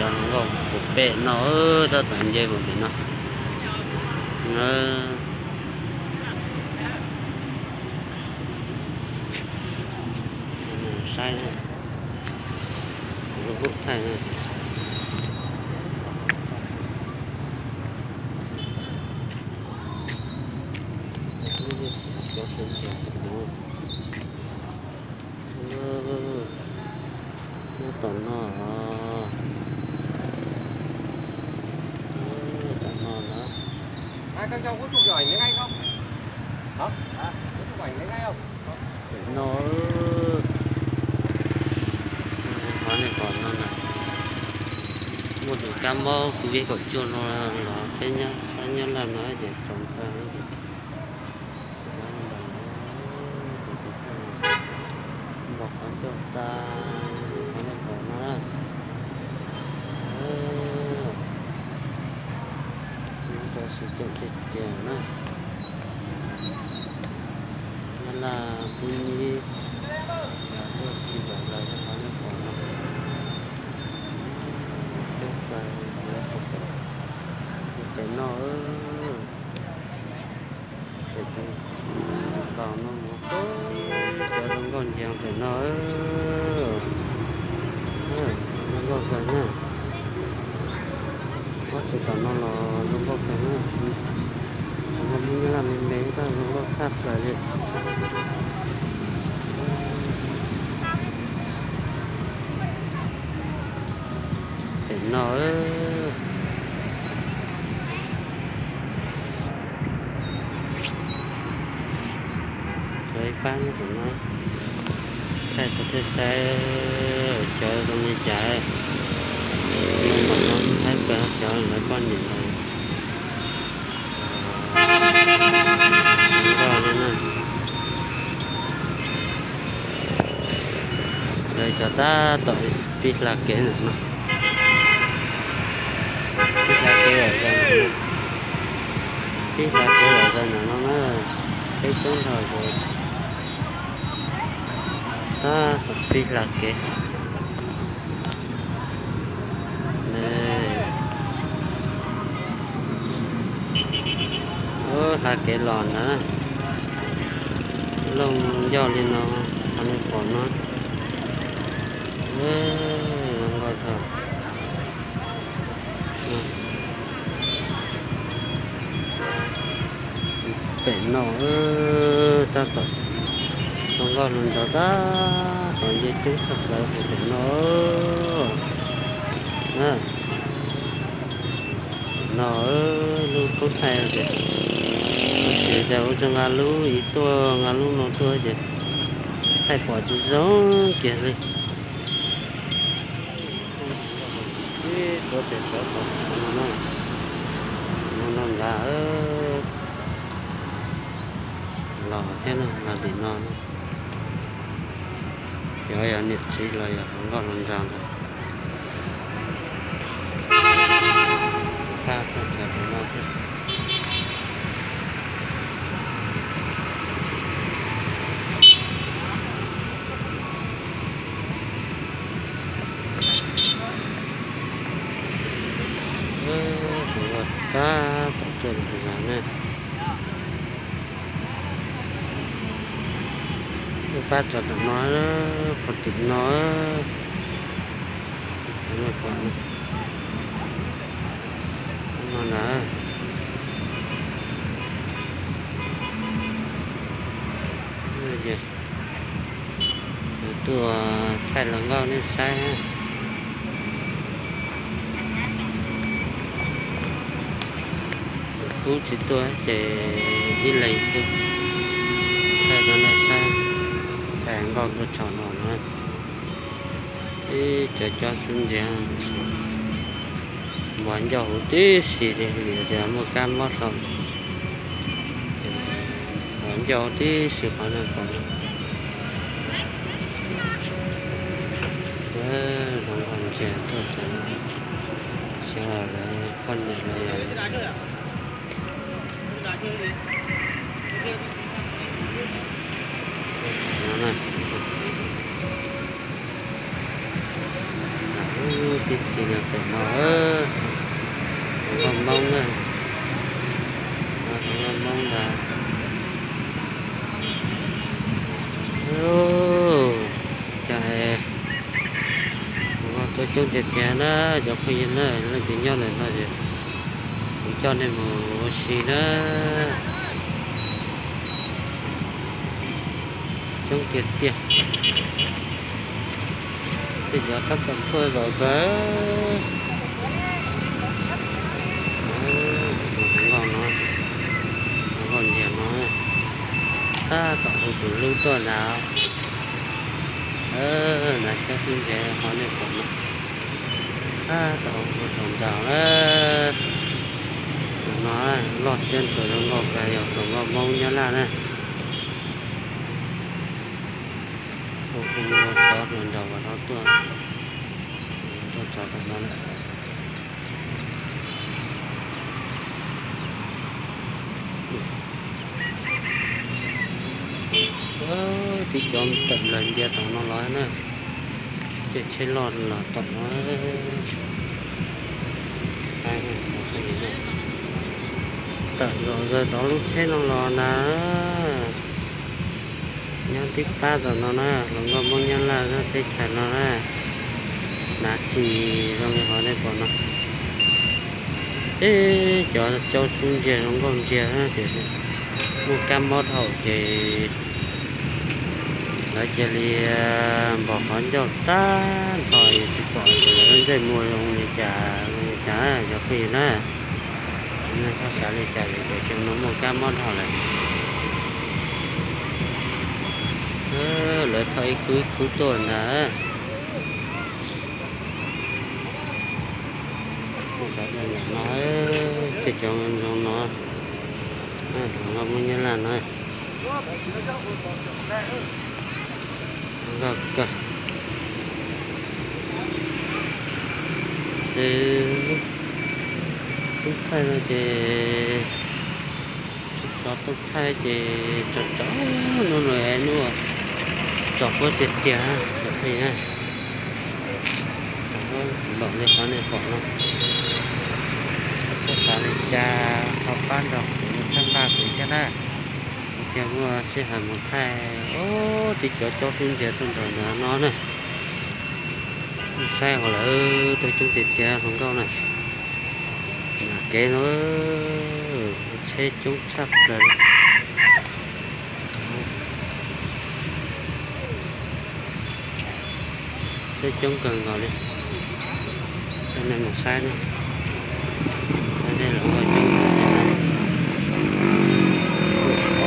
Cov hluas nkauj puas pem no, tab tom nce mus pem no. Saib, lub hub thaij. Nyob tom no os. Tom no na. Pem no, qhov nej pom no na, muaj tus kab mob covid kaum cuaj no los peb nyob sab Nyab Laj no ces tsaus ntshai. Npog qhov ncauj tas, qhov nej pom no na. Lub hub thaij xwm txheej tiag tiag na. Nyab Laj Pub Nyib tuaj tsis zaum los yog qhov nej pom no. Coob kawg, pem no. Ces tus tau no mus, cov zoo nkauj ncees pem no. Zoo nkauj kawg na. Ob tug tom no los zoo nkauj kawg na. Zoo nkauj Hmoob Nyab Laj me me, tab zoo nkauj tshaj plaws li. Pem no. Cov ib pab nyob tom no, thaij rau peb saib cov zoo li cas. Lub no haib kawg, cov lawv poj niam lawm. Zoo nkauj li na. Lawv cov tab tom pib hla kev ntawm no. Pib hla kev lawm, pib hla kev lawm ntawm no na. Peb coob dhau ces tab tom pib hla kev. Hla kev los ntag. Looj ncauj li no, qhov nej pom no. Zoo nkauj dhau. Pem no tab tom zoo nkauj hluas nraug tab tom nce coob tshaj plaws pem no. No lub koob thaij ces, tab sis cas ua rau nqa lub ib tuaj nqa lub no tuaj ces thaij pom tsis zoo kiag li. Ib tuav tes cov tod no, no ntag. Los thiab no, los tim no na. Yog yog niam txiv los yog hluas nkauj hluas nraug ntag. Phab txog cov tim no thiab. Tab tom tuaj lawm zog ne. Pab txog tom no, pog tim no, no na. Tuaj thaij hluas nkauj nej saib. Tus kub tsis tuaj ces ib leeg xwb. Thaij rau nej saib, thaij nkauj tuaj tsaug no na. Ib cov cob sub ntsiag, npog ncauj huv tib si li, vim tias muaj kab mob hlau. Npog ncauj tib si qhov no kom zoo nkauj ntsia tuaj tsaug, xyov lawv poj niam los yog no na. Ib txhis no pem no, hluas nkauj Hmoob na, hluas nkauj Hmoob ntag. Cas hluas nkauj tuaj coob tiag tiag na, cov phooj ywg na, leej twg nyob ntawm no ces kuv coj nej mus ua si na. Coob tiag tiag. Tej cov tab tom tuaj zom zaws. Hluas nkauj no, hluas nkauj ntiag no, tab tom hu tus hlub tuaj ntag. Nav coob xwb ntag, qhov nej pom no, tab tom hu tus ntag na. Tus no loj siab ntshuas zoo nkauj kawg, yog hluas nkauj Hmoob Nyab Laj na. Hu hu xov hluas nraug uas no tuaj, tuaj txog tom no lawm. Tib cov tawm plaws ntia tom no los na, caij tsheb loj los tom no. Saib, tawm zom zaws tom lub tsheb no los na. Nyob tib pab tom no na, hluas nkauj Hmoob Nyab Laj nyob teb chaws no na. Nav txi zoo li qhov nej pom no. Ib cov caub sub ntsiag zoo nkauj ntsiag na, ces muaj kab mob dhau ces lawv cia li npog qhov ncauj tag nrho, tsis pom ces lawv ntsej muag zoo li cas, zoo li cas cov phooj ywg na. Nej txhob xav li cas, vim tias xyoo no muaj kab mob dhau lawm. Lawv thauj ib khub ib khub tuaj ntag. Tej cov zoo no, hluas nkauj Hmoob Nyab Laj no, zoo nkauj kawg. Ces lub thaij no ces tsis xov tooj thaij ces tsom tsom, hnub no hnub tsom huab tiag tiag, tsom huab npaum li qhov nej pom no. Txhob xav li cas, thov pab nrog kuv thaij npaj kuv thiab na. Kuv thiaj muaj sij hawm mus thaij. Tib cov caub sub ntsiag tuaj nrog ntawm no na. Saib hauv lawm, tuaj coob tiag tiag hluas nkauj na. Nam kev no, tsheb coob tshaj plaws. Tsheb coob kawg nkaus li. Coj nej mus saib na. Saib tej hluas nkauj coob tiag tiag na.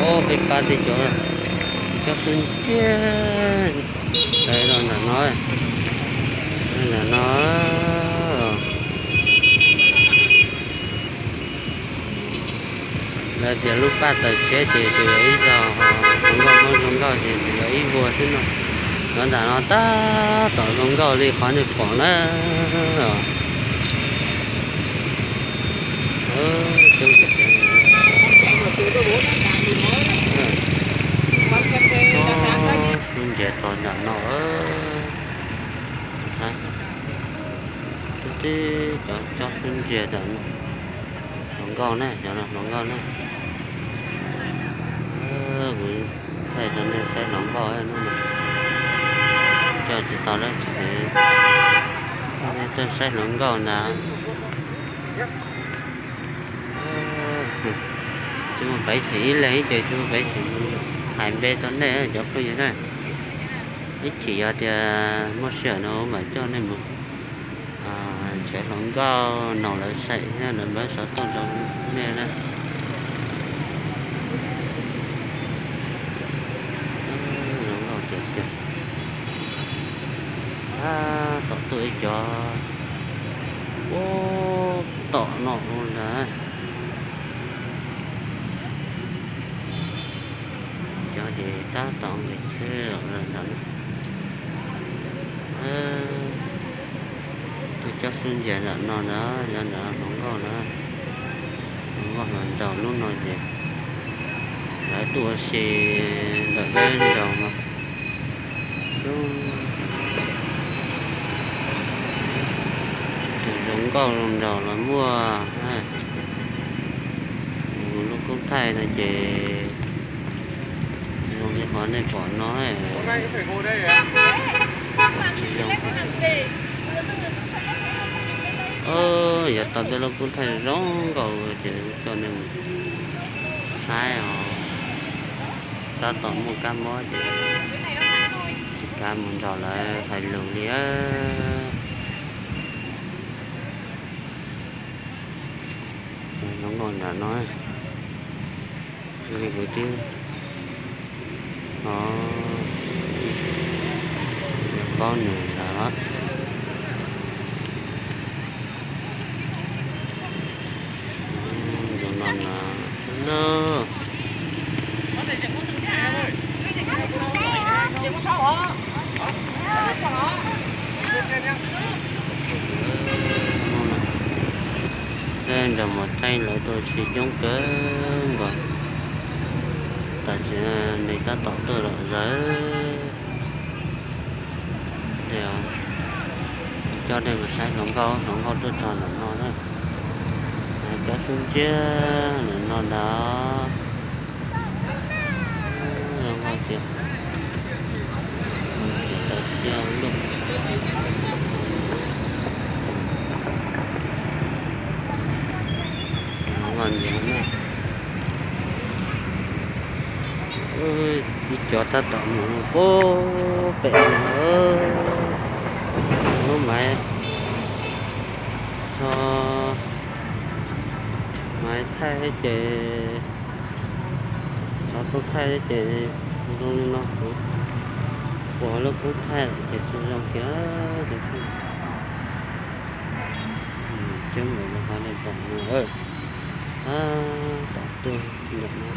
Ob peb pab tej cov, cov xub ntiag, ntawm no, ntawm no. Lawv tias lub paj tawm tshiab ces tsuas yog ib zaug, hluas nkauj muab zoo nkauj ces tsuas yog ib vuag xwb no. Cov nram no tab tom zoo nkauj li qhov nej pom na. Xub ntiag txog nram no. Tib cov xub ntiag tam, hluas nkauj na, cov no hluas nkauj na. Kuv thaij rau nej saib hluas nkauj hnub no, coj tsis tau dab tsi ces nej tuaj saib hluas nkauj ntag. Tsis muaj peev xwm ib leeg ib ce, tsis muaj peev xwm hais npe rau nej cov phooj ywg na. Ib chim yog tias muaj sij hawm no mam coj nej mus nrhiav hluas nkauj, noog lawv saib thiab lawv npawb xov tooj rau nej na. Zoo nkauj tiag tiag. Tab tom tuaj ib cov ub tom no ntag. Cov ces tab tom nqis tsheb los ntawd. Tuaj cob xub ntiag nram no ntag, cov nram hluas nkauj na, hluas nkauj hluas nraug hnub no ces lawv tuaj ua si ntawm peb nroog no. Nkauj zoo nraug los muaj, lub kub thaij no ces zoo li qhov nej pom no. Yog tau tej lub kub thaij zoo nkauj ces coj nej mus saib os. Tab tom muaj kab mob ces tsis kav mus nrog lawv hais lus li. Zoo nkauj nram no li kuv twb ho paub nws lawm. Zoo no na, no tej nrog mus thaij lawv tuaj tsis coob kawg nkaus, tam sim no nws tab tom tuaj zom zaws. Coj nej mus saib hluas nkauj, hluas nkauj tuaj txog ntawm no na. Cov xub ntiag ntawm no ntag. Hluas nkauj tiag, tiag tiag li. Hluas nkauj ntxias na. Ib cov tab tom mus puag pem no. Lub maiv, tso maiv thaij ces, tso kub thaij ces zoo li no, kuv pom lub kub thaij ces tsis zoo kiag. Coob npaum li qhov nej pom no, tab tom tuaj ntawm no.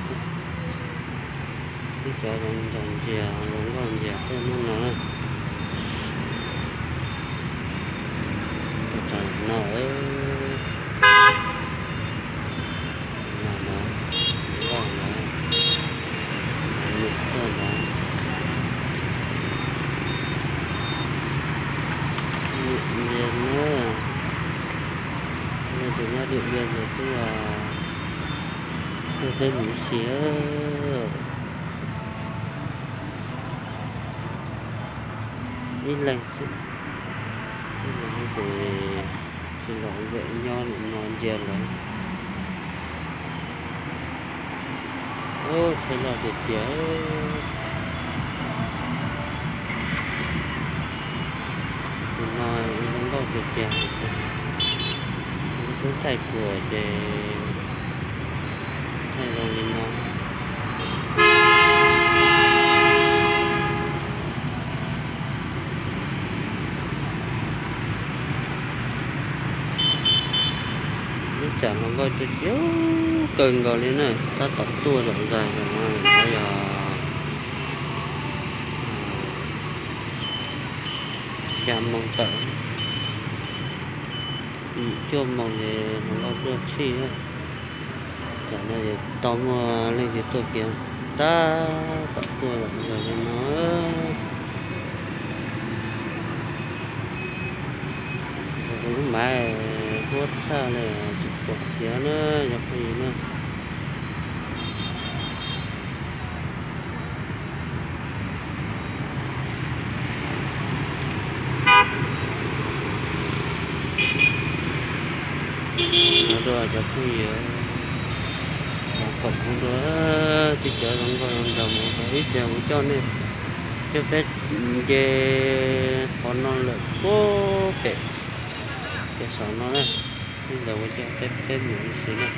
Ib cov zoo nraug ntxias, zoo nkauj ntxias tuaj hnub no na. Tuaj txog no, no ntag, nkauj ntag, nws tuaj ntag. Điện Biên na, nej tus nyob Điện Biên ces twb, twb peb mus ib si. Ib leeg xwb, ib leeg ces tsis los vem nyob no ntsia lawv. Ub, txhia loj tiag tiag. Tus no zoo nkauj tiag tiag. Lub kub thaij kuam ces thaij zoo li no. Ib tsam hluas nkauj tiag tiag kawg nkaus li na, tab tom tuaj zom zaws no, yog xya moos tawm, cuaj moos ces hluas nkauj tuaj tshij. Tam no ces tau muaj leej twg tuaj kiag, tab tom tuaj zom zaws li no. Kuv lub maiv huab tshaj li tsis pom kiag na, yog phooj ywg na. No dua cov phooj ywg, los koom kuv dua, tib cov zoo nkauj zoo nraug mus, ib pliag kuv coj nej, coj peb nce qhov no lawm puag pem, pem saum no na, ib ntawd kuv coj peb mus ib si na.